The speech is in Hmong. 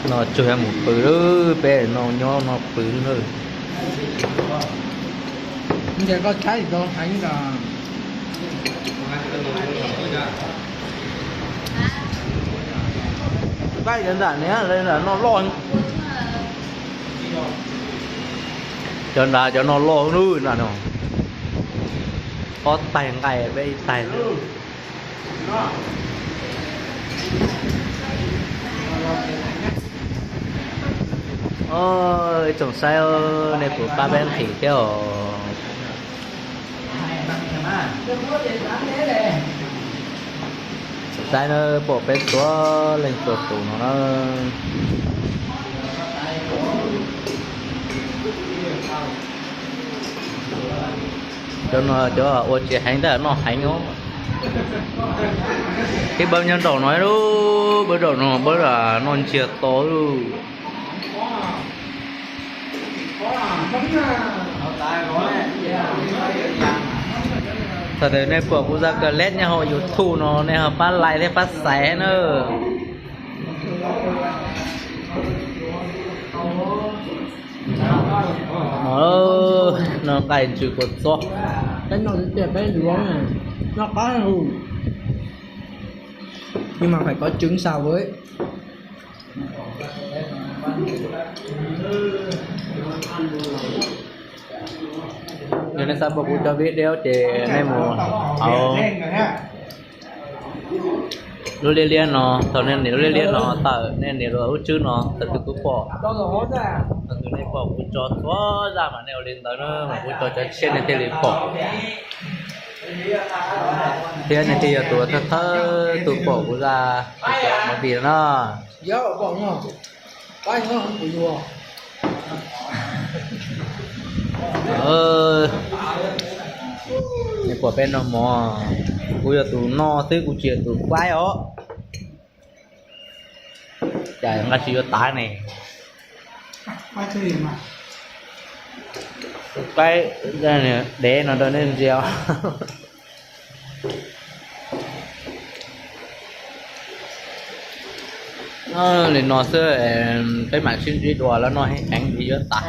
No tsuag mus pw lawm, peb no nyob no pw lawm. Ntias koj tshaib tau heev os. Nqaij cov nram niam, nram no loj. Cov nrad cov no loj lub nram no. Ob taig nqaij peb ib taig. Ib tsoom saib, nej puas pab peb nqhis thiab os? Saib na, pom peb txhua leej txhua tus no na. Cov no cov ua tsis heev tab noj heev os. Ib npawb nyob nraum no, lub npawb nraum no, npawb noj ntsiag to lawm. Thaum twg nej pom kuv za ka leb nyob hauv YouTube no nej ho pab like thiab pab share na. No, noj nqaij ntsws kua txob. Peb noj tiag peb yuav, noj qab hu. Nhưng mà phải có trứng xào với. Yog nej xav pom kuv cov video ces nej mus hauv lub liab liab no, thaum nej nias lub liab liab no tawm, nej nias lub tswb no, thaum twg kuv pom, thaum twg nej pom kuv tso txhua zaj mas nej ua li ntawd na, mas kuv tso cov tshiab nej thiaj li pom. Thiab nej thiaj yog tus thawj thawj tus pom kuv zaj movie no na. Nej pom peb noj mov, kuv yog tus noj xwb, kuv tsis yog tus qaib os. Cas nqa tsis yuav tav ne. Tus qaib dev no rau nej ntsia. Li no xwb, peb mam sib ntsib dua lawm, noj heev heev tsis yuav tas.